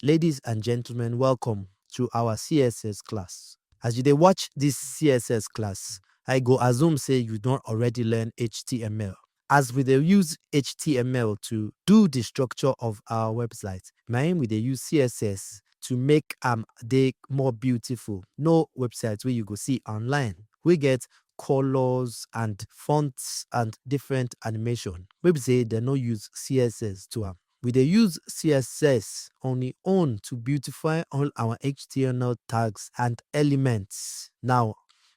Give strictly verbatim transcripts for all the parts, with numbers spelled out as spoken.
Ladies and gentlemen, welcome to our C S S class. As you dey watch this C S S class, I go assume say you don already learn H T M L. As we dey use H T M L to do the structure of our website, na im we dey use C S S to make am dey more beautiful. No website wey you go see online wey get colors and fonts and different animation wey be say dem no use C S S do am. We dey use C S S on its own to beautify all our H T M L tags and elements. Now,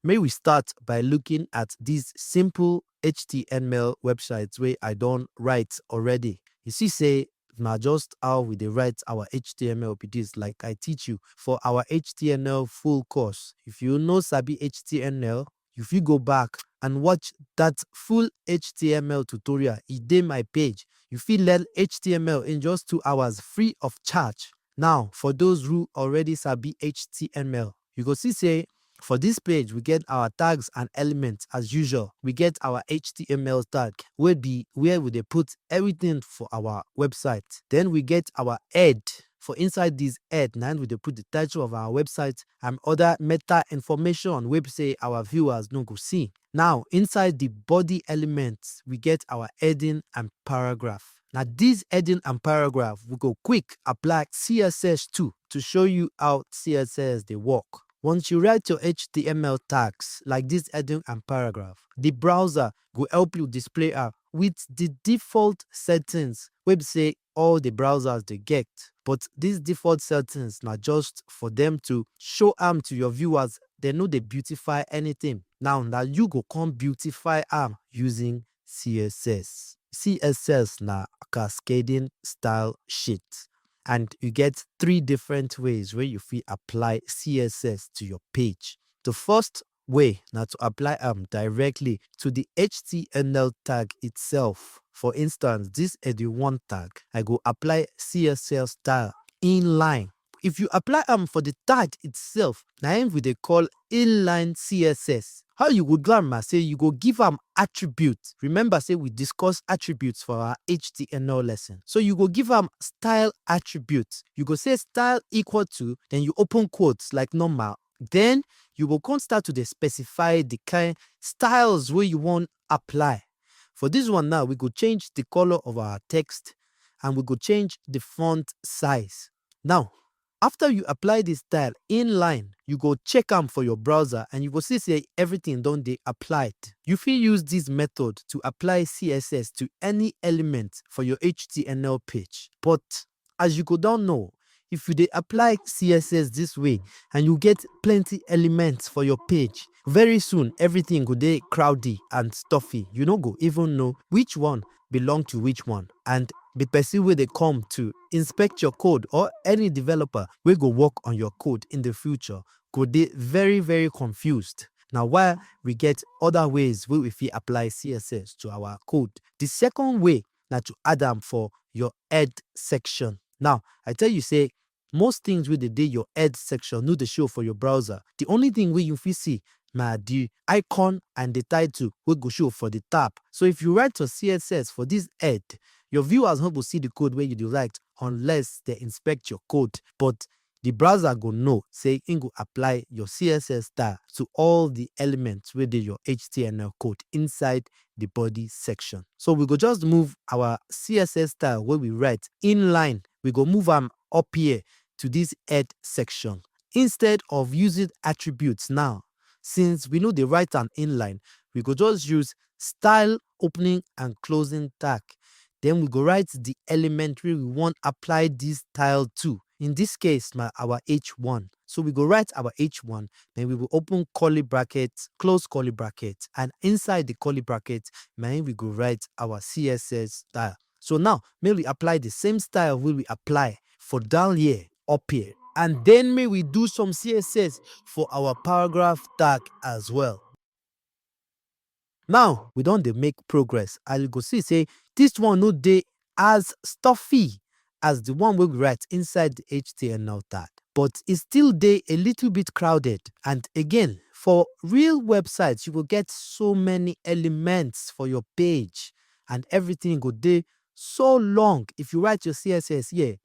may we start by looking at this simple H T M L website wey I don write already. You see say na just how we dey write our H T M L be this, like I teach you for our H T M L full course. If you no sabi H T M L, you fit go back and watch that full H T M L tutorial. E dey my page. You fit learn H T M L in just two hours free of charge. Now, for those who already sabi H T M L, you go see say for this page, we get our tags and elements as usual. We get our H T M L tag, wey be where we dey put everything for our website. Then we get our head. For inside this head, na im we dey put the title of our website and other meta information wey be say our viewers no go see. Now, inside the body element, we get our heading and paragraph. Now, this heading and paragraph, we go quick apply C S S two to show you how C S S dey work. Once you write your H T M L tags like this heading and paragraph, the browser go help you display am with the default settings wey be say all the browsers dey get. But these default settings na just for them to show am to your viewers. Dem no dey beautify anything. Now, na you go come beautify am using C S S. C S S na cascading style sheet, and you get three different ways wey you fit apply C S S to your page. The first way na to apply am directly to the H T M L tag itself. For instance, this heading one tag, I go apply C S S style inline. If you apply am for the tag itself, na im we dey call inline C S S. How you go do am na say you go give am attribute. Remember say we discuss attributes for our H T M L lesson. So you go give am style attribute. You go say style equal to, then you open quotes like normal. Then you go come start to dey specify the kind styles wey you wan apply. For this one now, we go change the color of our text and we go change the font size. Now, after you apply this style inline, you go check am for your browser and you go see say everything don dey applied. You fit use this method to apply C S S to any element for your H T M L page. But as you go don know, if you dey apply C S S this way and you get plenty elements for your page, very soon everything go dey crowdy and stuffy. You no go even know which one belong to which one. And the person wey dey come to inspect your code or any developer wey go work on your code in the future go dey very, very confused. Na why we get other ways wey we fit apply C S S to our code. The second way na to add am for your head section. Now, I tell you say most things wey dey dey your head section no dey show for your browser. The only thing wey you fit see na the icon and the title wey go show for the tab. So if you write your C S S for this head, your viewers no go see the code wey you dey write unless they inspect your code. But the browser go know say im go apply your C S S style to all the elements wey dey your H T M L code inside the body section. So we go just move our C S S style wey we write inline. We go move am up here to this head section. Instead of using attributes now, since we no dey write am inline, we go just use style opening and closing tag. Then we go write the element wey we wan apply this style to. In this case, na our H one. So we go write our H one, then we go open curly bracket, close curly bracket, and inside the curly bracket, na im we go write our C S S style. So now, make we apply the same style wey we apply for down here, up here. And then make we do some C S S for our paragraph tag as well. Now, we don dey make progress, and you go see say this one no dey as stuffy as the one wey we write inside the H T M L tag, but e still dey a little bit crowded. And again, for real websites, you go get so many elements for your page, and everything go dey so long. If you write your C S S here,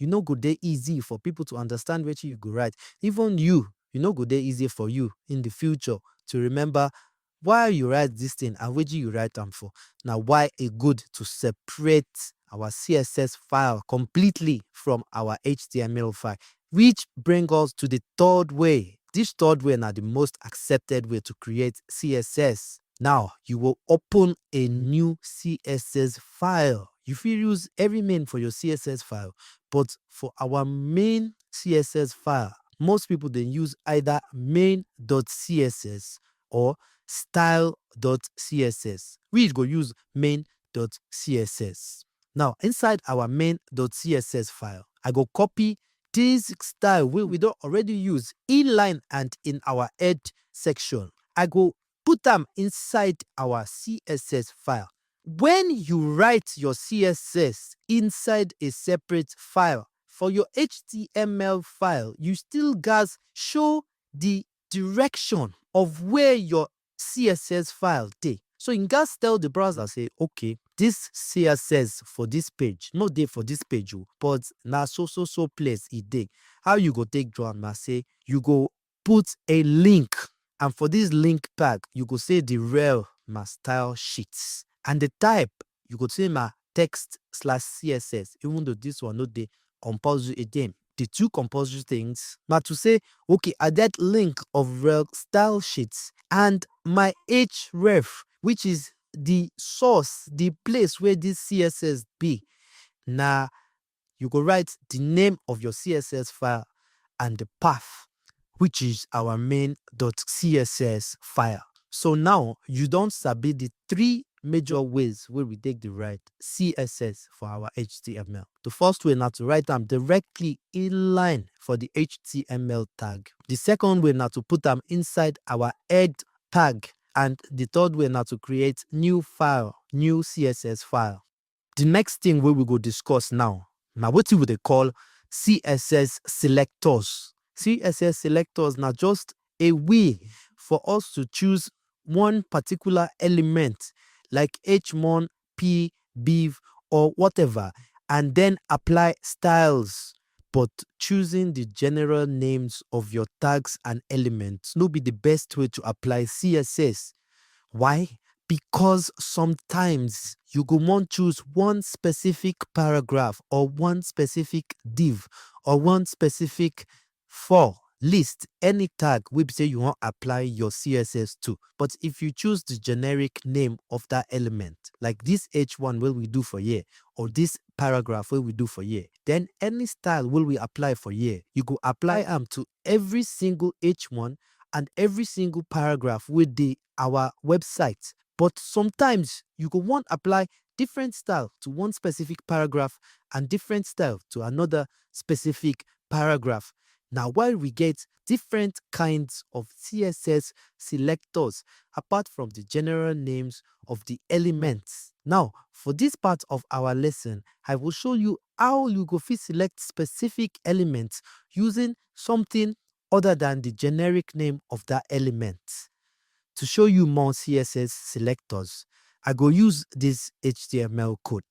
you no go dey easy for people to understand wetin you go write. Even you, you no go dey easy for you in the future to remember why you write this thing and wetin you write am for. Na why e good to separate our C S S file completely from our H T M L file, which bring us to the third way. This third way na the most accepted way to create C S S. Now, you will open a new C S S file. You fit use every main for your C S S file, but for our main C S S file, most people dey use either main dot C S S or style dot C S S. We go use main dot C S S. Now, inside our main dot C S S file, I go copy this style wey we don already use inline and in our head section. I go put am inside our C S S file. When you write your C S S inside a separate file, for your H T M L file, you still gats show the direction of where your C S S file dey. So you gats tell the browser say, okay, this C S S for this page no dey for this page o, but na so so so place e dey. How you go take do am na say you go put a link, and for this link tag, you go say the rel na style sheets, and the type, you go say na text slash C S S, even though this one no dey compulsory again. The two compulsory things na to say, okay, I get link of rel style sheets and my href, which is the source, the place where this C S S be. Na you go write the name of your C S S file and the path, which is our main dot C S S file. So now you don sabi the three major ways wey we take dey write C S S for our H T M L. The first way na to write am directly inline for the H T M L tag. The second way na to put am inside our head tag. And the third way na to create new file, new C S S file. The next thing wey we go discuss now na wetin we dey call C S S selectors. C S S selectors na just a way for us to choose one particular element like h mon, p, bev, or whatever, and then apply styles. But choosing the general names of your tags and elements no be the best way to apply C S S. Why? Because sometimes you go wan choose one specific paragraph or one specific div or one specific for list any tag wey be say you wan apply your C S S to. But if you choose the generic name of that element, like this h one wey we do for here or this paragraph wey we do for here, then any style wey we apply for here, you go apply am to every single h one and every single paragraph wey dey our website. But sometimes you go wan apply different style to one specific paragraph and different style to another specific paragraph. Na why we get different kinds of C S S selectors apart from the general names of the elements. Now, for this part of our lesson, I will show you how you go fit select specific elements using something other than the generic name of that element. To show you more C S S selectors, I go use this H T M L code.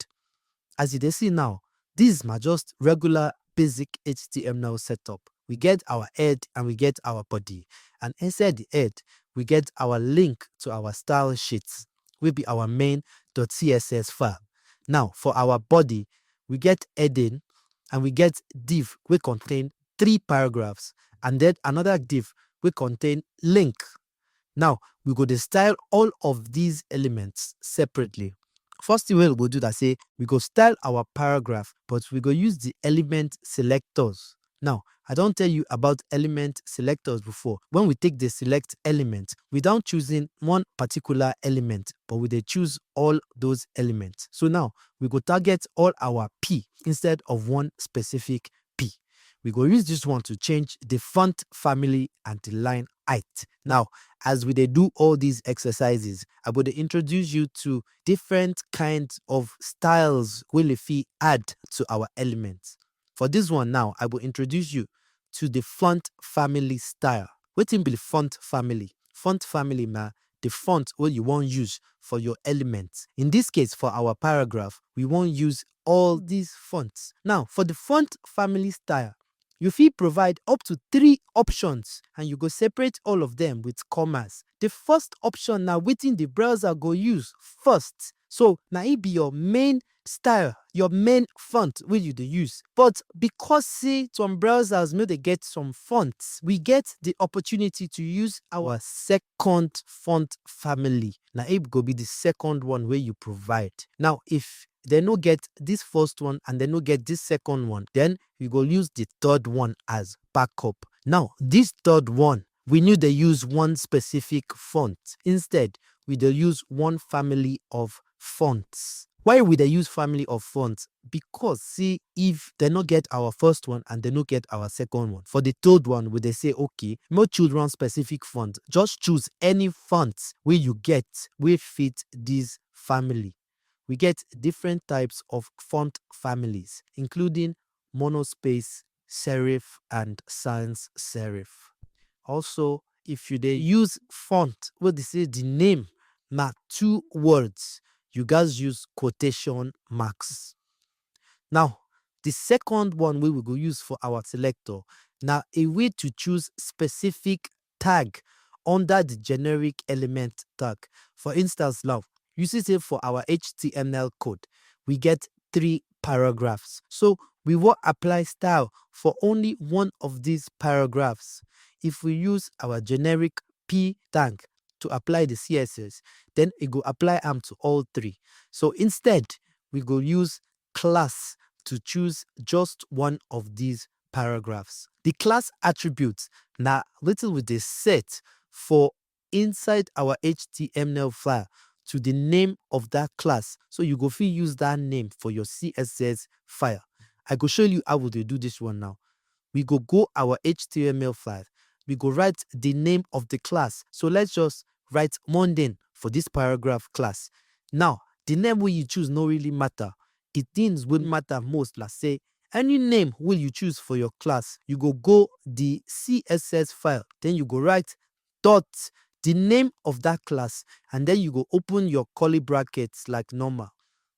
As you dey see now, this na just regular basic H T M L setup. We get our head and we get our body. And inside the head, we get our link to our style sheet, wey be our main dot C S S file. Now, for our body, we get heading and we get div wey contain three paragraphs and then another div wey contain link. Now, we go dey style all of these elements separately. First thing wey we go do na say we go style our paragraph, but we go use the element selectors. Now, I don tell you about element selectors before. When we take the select element, we don choosing one particular element, but we dey choose all those elements. So now, we go target all our P instead of one specific P. We go use this one to change the font family and the line height. Now, as we dey do all these exercises, I go dey introduce you to different kinds of styles wey we fit add to our elements. For this one now, I go introduce you to the font family style. Wetin be the font family? Font family na the font wey you wan use for your element. In this case, for our paragraph, we wan use all these fonts. Now, for the font family style, you fit provide up to three options and you go separate all of them with commas. The first option na wetin the browser go use first. So na e be your main style, your main font wey you dey use. But because say some browsers no dey get some fonts, we get the opportunity to use our second font family. Na e go be the second one wey you provide. Now, if they no get this first one and they no get this second one, then we go use the third one as backup. Now, this third one, we no dey use one specific font. Instead, we dey use one family of fonts. Why we dey use family of fonts? Because see, if they no get our first one and they no get our second one, for the third one, we dey say, okay, no choose one specific font. Just choose any font wey you get wey fit this family. We get different types of font families, including monospace, serif, and sans serif. Also, if you dey use font wey dey say the name na two words, you gats use quotation marks. Now, the second one wey we go use for our selector na a way to choose specific tag under the generic element tag. For instance now, you see say for our H T M L code, we get three paragraphs. So we wan apply style for only one of these paragraphs. If we use our generic p tag to apply the C S S, then e go apply am to all three. So instead, we go use class to choose just one of these paragraphs. The class attributes na wetin we dey set for inside our H T M L file to the name of that class. So you go fit use that name for your C S S file. I go show you how we dey do this one now. We go go our H T M L file. We go write the name of the class. So let's just write Monday for this paragraph class. Now, the name wey you choose no really matter. The things wey matter most na say any name wey you choose for your class, you go go the C S S file, then you go write dot the name of that class, and then you go open your curly brackets like normal.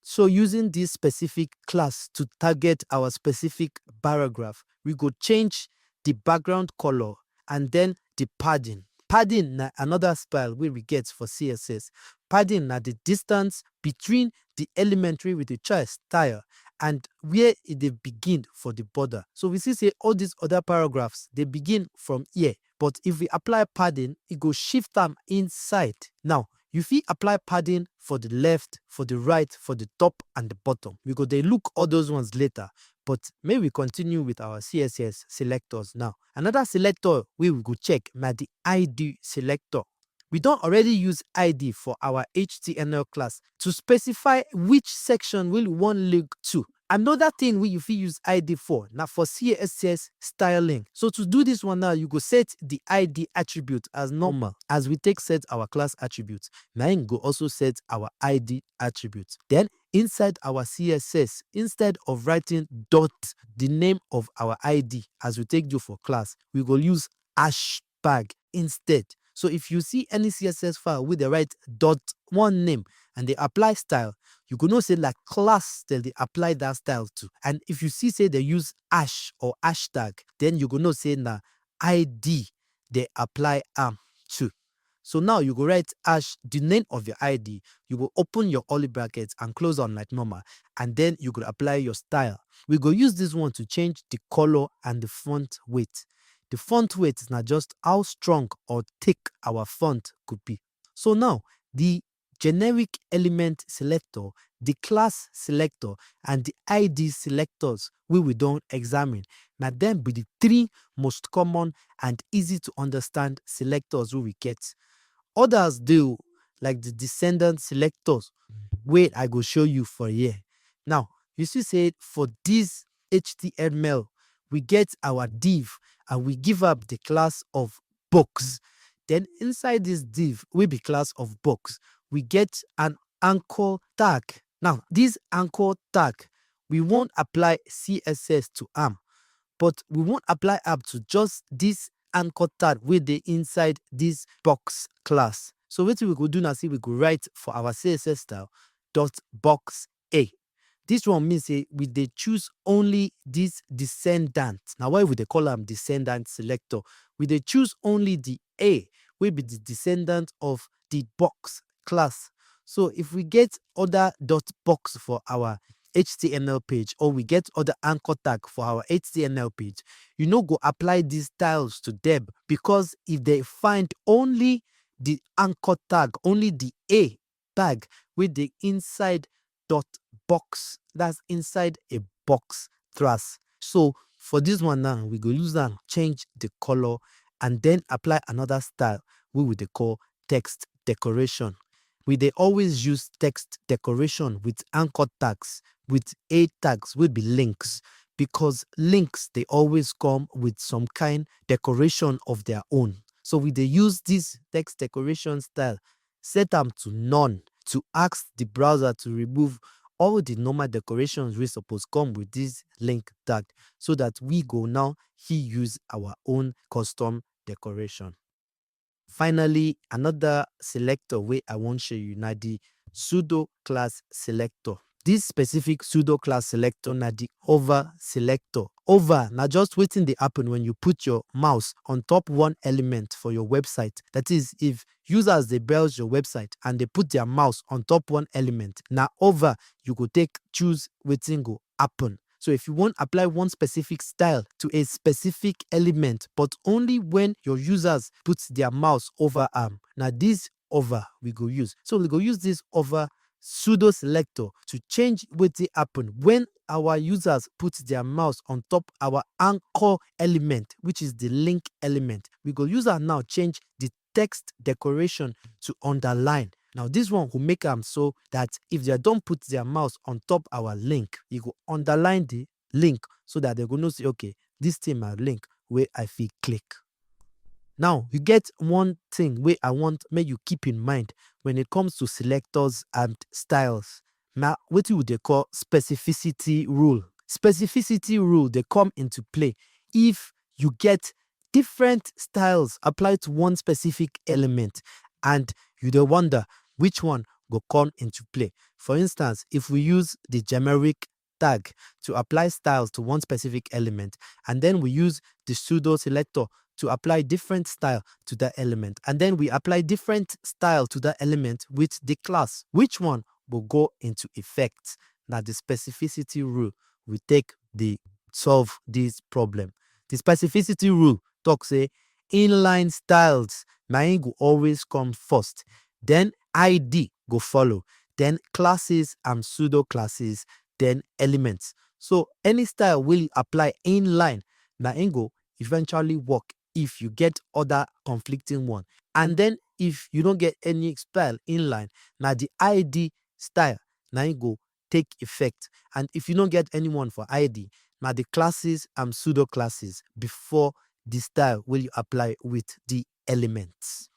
So using this specific class to target our specific paragraph, we go change the background color and then the padding. Padding na another style wey we get for C S S. Padding na the distance between the element wey we dey try style and where e dey begin for the border. So we see say all these other paragraphs dey begin from here, but if we apply padding, e go shift am inside. Now, you fit apply padding for the left, for the right, for the top and the bottom. We go dey look all those ones later, but make we continue with our C S S selectors now. Another selector wey we go check na the I D selector. We don already use I D for our H T M L class to specify which section wey we wan link to. Another thing wey you fit use I D for na for C S S styling. So to do this one now, you go set the I D attribute as normal as we take set our class attribute. Na im go also set our I D attribute. Then inside our C S S, instead of writing dot the name of our I D as we take do for class, we go use hashtag instead. So if you see any C S S file wey dey write dot one name and dey apply style, you go know say na class dem dey apply that style to. And if you see say dem use hash or hashtag, then you go know say na I D dem apply am to. So now you go write hash, the name of your I D, you go open your curly brackets and close am like normal, and then you go apply your style. We go use this one to change the color and the font weight. The font weight na just how strong or thick our font could be. So now, the generic element selector, the class selector, and the I D selectors wey we don examine, na dem be the three most common and easy to understand selectors wey we get. Others dey o, like the descendant selectors wey I go show you for here. Now, you see say for this H T M L, we get our div and we give am the class of box. Then inside this div wey be class of box, we get an anchor tag. Now, this anchor tag, we wan apply C S S to am, but we wan apply am to just this anchor tag wey dey inside this box class. So wetin we go do na say we go write for our C S S style dot box A. This one mean say we dey choose only this descendant. Na why we dey call am descendant selector. We dey choose only the A wey be the descendant of the box class. So if we get other dot box for our H T M L page or we get other anchor tag for our H T M L page, you no go apply these styles to them because if they find only the anchor tag, only the A tag wey dey inside dot box, that's inside a box trass. So for this one now, we go use am change the color and then apply another style wey we dey call text decoration. We dey always use text decoration with anchor tags, with A tags wey be links, because links dey always come with some kind decoration of their own. So we dey use this text decoration style, set am to none to ask the browser to remove all the normal decorations wey suppose come with this link tag so that we go now fit use our own custom decoration. Finally, another selector wey I wan show you na the pseudo class selector. This specific pseudo class selector na the hover selector. Hover na just wetin dey happen when you put your mouse on top one element for your website. That is, if users dey browse your website and they put their mouse on top one element, na hover you go take choose wetin go happen. So if you wan apply one specific style to a specific element, but only when your users put their mouse over am, na this hover we go use. So we go use this hover pseudo selector to change wetin happen when our users put their mouse on top our anchor element, which is the link element. We go use am now change the text decoration to underline. Now this one go make am so that if they don put their mouse on top our link, e go underline the link so that they go know say, okay, this thing na link wey I fit click. Now, you get one thing wey I want make you keep in mind when it comes to selectors and styles. Na wetin we dey call specificity rule. Specificity rule dey come into play if you get different styles apply to one specific element and you dey wonder which one go come into play. For instance, if we use the generic tag to apply styles to one specific element, and then we use the pseudo selector to apply different style to that element, and then we apply different style to that element with the class, which one will go into effect? Now the specificity rule will take the solve this problem. The specificity rule talk say inline styles na im go always come first, then I D go follow, then classes and pseudo classes, then elements. So any style wey you apply inline na im go eventually work if you get other conflicting one. And then if you don't get any style inline, na the I D style na im go take effect. And if you don't get anyone for I D, na the classes and pseudo classes before the style wey you apply with the elements.